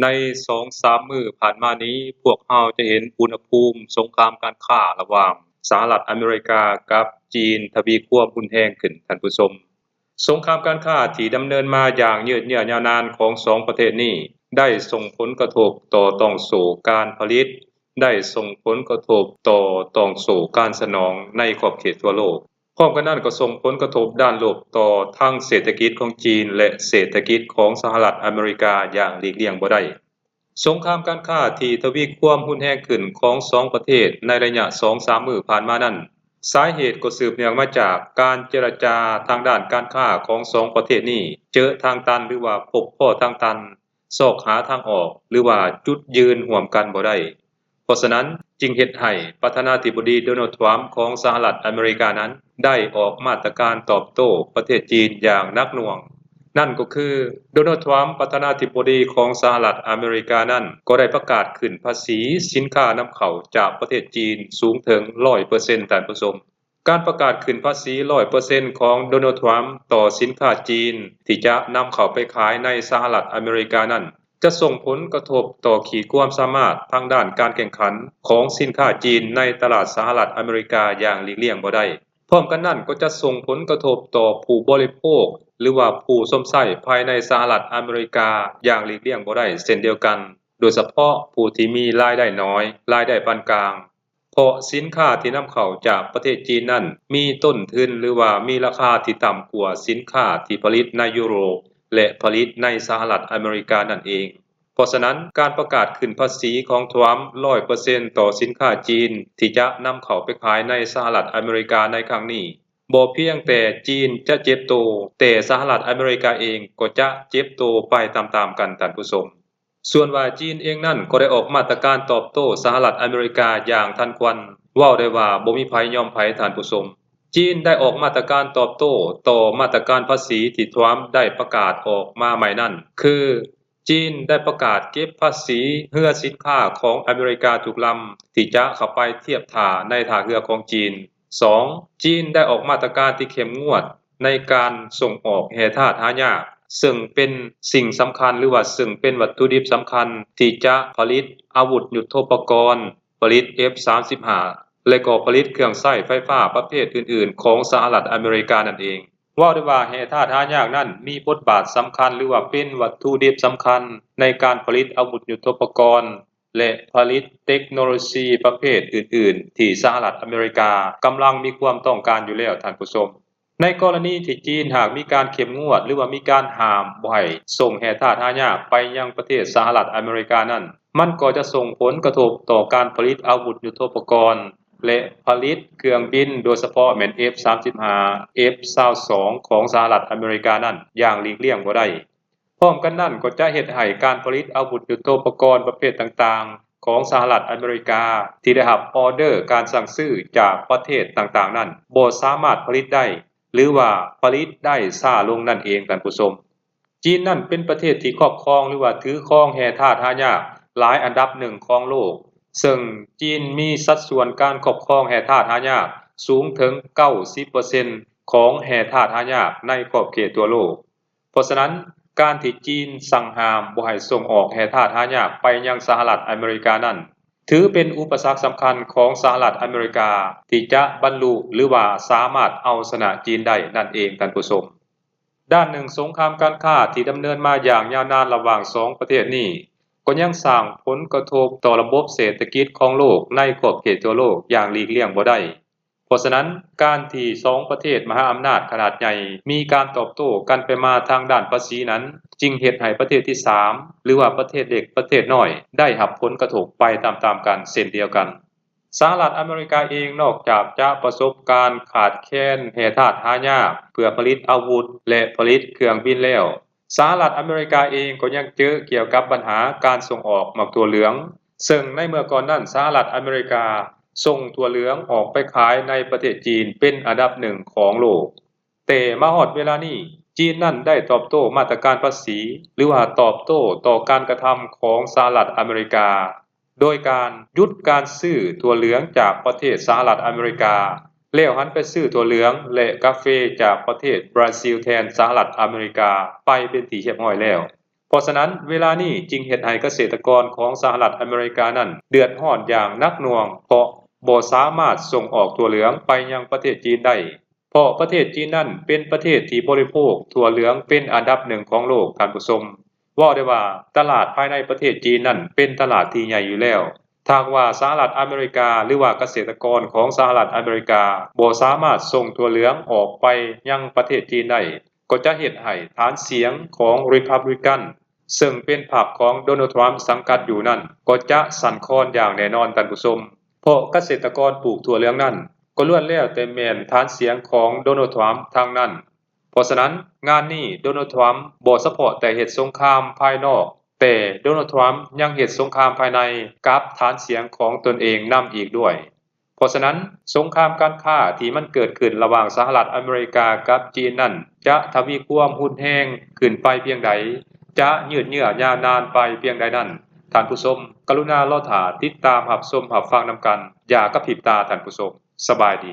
ໃນສອງສາມມື້ຜ່ານມານີ້ ພວກເຮົາຈະເຫັນອຸນຫະພູມສົງຄາມການຄ້າລະຫວ່າງສະຫະລັດອາເມລິກາກັບຈີນທະວີຄວາມຮຸນແຮງຂຶ້ນ, ທ່ານຜູ້ຊົມ. ສົງຄາມການຄ້າທີ່ດຳເນີນມາຢ່າງຍືດເຍື້ອຍາວນານຂອງສອງປະເທດນີ້ ໄດ້ສົ່ງຜົນກະທົບຕໍ່ຕ່ອງໂສ້ການຜະລິດ, ໄດ້ສົ່ງຜົນກະທົບຕໍ່ຕ່ອງໂສ້ການສະໜອງໃນຂອບເຂດທົ່ວໂລກ. ພ້ອມກັນນັ້ນກໍສົ່ງຜົນກະທົບດ້ານລົບຕໍ່ທັງເສດຖະກິດຂອງຈີນ ແລະ ເສດຖະກິດຂອງສະຫະລັດອາເມລິກາຢ່າງຫຼີກລ່ຽງບໍ່ໄດ້. ສົງຄາມການຄ້າທີ່ທະວີຄວາມຮຸນແຮງຂຶ້ນຂອງສອງປະເທດໃນໄລຍະສອງສາມມື້ຜ່ານມານັ້ນ, ສາເຫດກໍສືບເນື່ອງມາຈາກການເຈລະຈາທາງດ້ານການຄ້າຂອງສອງປະເທດນີ້ເຈີທາງຕັນ ຫຼືວ່າພົບພໍ້ທາງຕັນ, ຊອກຫາທາງອອກ ຫຼືວ່າຈຸດຢືນຮ່ວມກັນບໍ່ໄດ້. ເພາະສະນັ້ນຈຶ່ງເຮັດໃຫ້ປະທານາທິບໍດີ ໂດນັລ ທຣຳ ຂອງສະຫະລັດອາເມລິການັ້ນ ໄດ້ອອກມາດຕະການຕອບໂຕ້ປະເທດຈີນຢ່າງໜັກໜ່ວງ. ນັ້ນກໍຄື ໂດນັລ ທຣຳ ປະທານາທິບໍດີຂອງສະຫະລັດອາເມລິການັ້ນ ກໍໄດ້ປະກາດຂຶ້ນພາສີສິນຄ້ານຳເຂົ້າຈາກປະເທດຈີນສູງເຖິງຮ້ອຍເປີເຊັນ ທ່ານຜູ້ຊົມ. ການປະກາດຂຶ້ນພາສີຮ້ອຍເປີເຊັນຂອງໂດນັລ ທຣຳຕໍ່ສິນຄ້າຈີນທີ່ຈະນຳເຂົ້າໄປຂາຍໃນສະຫະລັດອາເມລິການັ້ນ ຈະສົ່ງຜົນກະທົບຕໍ່ຂີດຄວາມສາມາດທາງດ້ານການແຂ່ງຂັນຂອງສິນຄ້າຈີນໃນຕະຫຼາດສະຫະລັດອາເມລິກາຢ່າງຫຼີກລ່ຽງບໍ່ໄດ້. ພ້ອມກັນນັ້ນກໍຈະສົ່ງຜົນກະທົບຕໍ່ຜູ້ບໍລິໂພກ ຫຼືວ່າຜູ້ຊົມໃຊ້ພາຍໃນສະຫະລັດອາເມລິກາຢ່າງຫຼີກລ່ຽງບໍ່ໄດ້ເຊັ່ນດຽວກັນ, ໂດຍສະເພາະຜູ້ທີ່ມີລາຍໄດ້ໜ້ອຍ, ລາຍໄດ້ປານກາງ. ເພາະສິນຄ້າທີ່ນຳເຂົ້າຈາກປະເທດຈີນນັ້ນ ມີຕົ້ນທຶນ ຫຼືວ່າມີລາຄາທີ່ຕ່ຳກວ່າສິນຄ້າທີ່ຜະລິດໃນຢູໂຣບ ແລະ ຜະລິດໃນສະຫະລັດອາເມລິການັ້ນເອງ. ເພາະສະນັ້ນ, ການປະກາດຂຶ້ນພາສີຂອງທຣຳຮ້ອຍເປີເຊັນຕໍ່ສິນຄ້າຈີນທີ່ຈະນຳເຂົ້າໄປຂາຍໃນສະຫະລັດອາເມລິກາໃນຄັ້ງນີ້, ບໍ່ພຽງແຕ່ຈີນຈະເຈັບໂຕ, ແຕ່ສະຫະລັດອາເມລິກາເອງກໍຈະເຈັບໂຕໄປຕາມໆກັນ, ທ່ານຜູ້ຊົມ. ສ່ວນວ່າຈີນເອງນັ້ນກໍໄດ້ອອກມາດຕະການຕອບໂຕ້ສະຫະລັດອາເມລິກາຢ່າງທັນຄວັນ, ເວົ້າໄດ້ວ່າບໍ່ມີໃຜຍອມໃຜ, ທ່ານຜູ້ຊົມ. ຈີນໄດ້ອອກມາດຕະການຕອບໂຕ້ຕໍ່ມາດຕະການພາສີທີ່ທຣຳໄດ້ປະກາດອອກມາໃໝ່ນັ້ນ, ຄື ຈີນໄດ້ປະກາດເກັບພາສີເຮືອສິນຄ້າຂອງອາເມລິກາທຸກລຳທີ່ຈະເຂົ້າໄປທຽບທ່າໃນທ່າເຮືອຂອງຈີນ. ສອງ, ຈີນໄດ້ອອກມາດຕະການທີ່ເຂັ້ມງວດໃນການສົ່ງອອກແຮ່ທາດຫາຍາກ, ເຊິ່ງເປັນສິ່ງສຳຄັນ ຫຼືວ່າເຊິ່ງເປັນວັດຖຸດິບສຳຄັນທີ່ຈະຜະລິດອາວຸດຍຸດໂທປະກອນ, ຜະລິດເອັຟສາມສິບຫ້າ ແລະ ກໍຜະລິດເຄື່ອງໃຊ້ໄຟຟ້າປະເພດອື່ນໆຂອງສະຫະລັດອາເມລິການັ້ນເອງ. ເວົ້າໄດ້ວ່າແຮ່ທາດຫາຍາກນັ້ນມີບົດບາດສຳຄັນ ຫຼືວ່າເປັນວັດຖຸດິບສຳຄັນໃນການຜະລິດອາວຸດຍຸດໂທປະກອນ ແລະ ຜະລິດເຕັກໂນໂລຊີປະເພດອື່ນໆ ທີ່ສະຫະລັດອາເມລິກາກຳລັງມີຄວາມຕ້ອງການຢູ່ແລ້ວ, ທ່ານຜູ້ຊົມ. ໃນກໍລະນີທີ່ຈີນຫາກມີການເຂັ້ມງວດ ຫຼືວ່າມີການຫ້າມບໍ່ໃຫ້ສົ່ງແຮ່ທາດຫາຍາກໄປຍັງປະເທດສະຫະລັດອາເມລິການັ້ນ, ມັນກໍຈະສົ່ງຜົນກະທົບຕໍ່ການຜະລິດອາວຸດຍຸດໂທປະກອນ ແລະ ຜະລິດເຄື່ອງບິນ, ໂດຍສະເພາະແມ່ນ ເອັຟສາມສິບຫ້າ ເອັຟຊາວສອງ ຂອງສະຫະລັດອາເມລິການັ້ນຢ່າງຫຼີກລ່ຽງບໍ່ໄດ້. ພ້ອມກັນນັ້ນກໍຈະເຮັດໃຫ້ການຜະລິດອາວຸດຍຸດໂທປະກອນປະເພດຕ່າງໆຂອງສະຫະລັດອາເມລິກາ ທີ່ໄດ້ຮັບອໍເດີການສັ່ງຊື້ຈາກປະເທດຕ່າງໆນັ້ນ ບໍ່ສາມາດຜະລິດໄດ້ ຫຼືວ່າຜະລິດໄດ້ຊ້າລົງນັ້ນເອງ, ທ່ານຜູ້ຊົມ. ຈີນນັ້ນເປັນປະເທດທີ່ຄອບຄອງ ຫຼືວ່າຖືຄອງແຮ່ທາດຫາຍາກຫຼາຍອັນດັບໜຶ່ງຂອງໂລກ, ເຊິ່ງຈີນມີສັດສ່ວນການຄອບຄອງແຮ່ທາດຫາຍາກສູງເຖິງເກົ້າສິບເປີເຊັນຂອງແຮ່ທາດຫາຍາກໃນຂອບເຂດທົ່ວໂລກ. ເພາະສະນັ້ນ, ການທີ່ຈີນສັ່ງຫ້າມບໍ່ໃຫ້ສົ່ງອອກແຮ່ທາດຫາຍາກໄປຍັງສະຫະລັດອາເມລິການັ້ນ, ຖືເປັນອຸປະສັກສຳຄັນຂອງສະຫະລັດອາເມລິກາ ທີ່ຈະບັນລຸ ຫຼືວ່າສາມາດເອົາຊະນະຈີນໄດ້ນັ້ນເອງ, ທ່ານຜູ້ຊົມ. ດ້ານໜຶ່ງ, ສົງຄາມການຄ້າທີ່ດຳເນີນມາຢ່າງຍາວນານລະຫວ່າງສອງປະເທດນີ້ ກໍຍັງສ້າງຜົນກະທົບຕໍ່ລະບົບເສດຖະກິດຂອງໂລກໃນຂອບເຂດທົ່ວໂລກຢ່າງຫຼີກລ່ຽງບໍ່ໄດ້. ເພາະສະນັ້ນ, ການທີ່ສອງປະເທດມະຫາອຳນາດຂະໜາດໃຫຍ່ມີການຕອບໂຕ້ກັນໄປມາທາງດ້ານພາສີນັ້ນ, ຈຶ່ງເຮັດໃຫ້ປະເທດທີສາມ ຫຼືວ່າປະເທດເລັກປະເທດນ້ອຍ ໄດ້ຮັບຜົນກະທົບໄປຕາມໆກັນເຊັ່ນດຽວກັນ. ສະຫະລັດອາເມລິກາເອງນອກຈາກຈະປະສົບການຂາດແຄນແຮ່ທາດຫາຍາກເພື່ອຜະລິດອາວຸດ ແລະ ຜະລິດເຄື່ອງບິນແລ້ວ, ສະຫະລັດອາເມລິກາເອງກໍຍັງເຈີກ່ຽວກັບບັນຫາການສົ່ງອອກໝາກຖົ່ວເຫຼືອງ, ເຊິ່ງໃນເມື່ອກ່ອນນັ້ນສະຫະລັດອາເມລິກາສົ່ງຖົ່ວເຫຼືອງອອກໄປຂາຍໃນປະເທດຈີນເປັນອັນດັບໜຶ່ງຂອງໂລກ. ແຕ່ມາຮອດເວລານີ້, ຈີນນັ້ນໄດ້ຕອບໂຕ້ມາດຕະການພາສີ ຫຼືວ່າຕອບໂຕ້ຕໍ່ການກະທຳຂອງສະຫະລັດອາເມລິກາ ໂດຍການຢຸດການຊື້ຖົ່ວເຫຼືອງຈາກປະເທດສະຫະລັດອາເມລິກາ, ແລ້ວຫັນໄປຊື້ຖົ່ວເຫຼືອງ ແລະ ກາເຟຈາກປະເທດບຣາຊິລແທນສະຫະລັດອາເມລິກາໄປເປັນທີ່ຮຽບຮ້ອຍແລ້ວ. ເພາະສະນັ້ນ ເວລານີ້ຈຶ່ງເຮັດໃຫ້ກະເສດຕະກອນຂອງສະຫະລັດອາເມລິການັ້ນເດືອດຮ້ອນຢ່າງໜັກໜ່ວງ ເພາະບໍ່ສາມາດສົ່ງອອກຖົ່ວເຫຼືອງໄປຍັງປະເທດຈີນໄດ້ ເພາະປະເທດຈີນນັ້ນເປັນປະເທດທີ່ບໍລິໂພກຖົ່ວເຫຼືອງເປັນອັນດັບໜຶ່ງຂອງໂລກ ທ່ານຜູ້ຊົມ. ເວົ້າໄດ້ວ່າຕະຫຼາດພາຍໃນປະເທດຈີນນັ້ນເປັນຕະຫຼາດທີ່ໃຫຍ່ຢູ່ແລ້ວ. ຖ້າຫາກວ່າສະຫະລັດອາເມລິກາ ຫຼືວ່າກະເສດຕະກອນຂອງສະຫະລັດອາເມລິກາບໍ່ສາມາດສົ່ງຖົ່ວເຫຼືອງອອກໄປຍັງປະເທດຈີນໄດ້ ກໍຈະເຮັດໃຫ້ຖານສຽງຂອງ Republican ເຊິ່ງເປັນພັກຂອງ Donald Trump ສັງກັດຢູ່ນັ້ນ ກໍຈະສັ່ນຄອນຢ່າງແນ່ນອນ ທ່ານຜູ້ຊົມ. ເພາະກະເສດຕະກອນປູກຖົ່ວເຫຼືອງນັ້ນ ກໍລ້ວນແລ້ວແຕ່ແມ່ນຖານສຽງຂອງ Donald Trump ທັງນັ້ນ. ເພາະສະນັ້ນ ງານນີ້ Donald Trump ບໍ່ສະເພາະແຕ່ເຮັດສົງຄາມພາຍນອກ, ແຕ່ Donald Trump ຍັງເຮັດສົງຄາມພາຍໃນກັບຖານສຽງຂອງຕົນເອງນຳອີກດ້ວຍ. ເພາະສະນັ້ນ ສົງຄາມການຄ້າທີ່ມັນເກີດຂຶ້ນລະຫວ່າງສະຫະລັດອາເມລິກາກັບຈີນນັ້ນ ຈະທະວີຄວາມຮຸນແຮງຂຶ້ນໄປພຽງໃດ, ຈະຍືດເຍື້ອຍາວນານໄປພຽງໃດນັ້ນ, ທ່ານຜູ້ຊົມ ກະລຸນາລໍຖ້າຕິດຕາມຮັບຊົມຮັບຟັງນຳກັນ. ຢ່າກະພິບຕາ ທ່ານຜູ້ຊົມ. ສະບາຍດີ.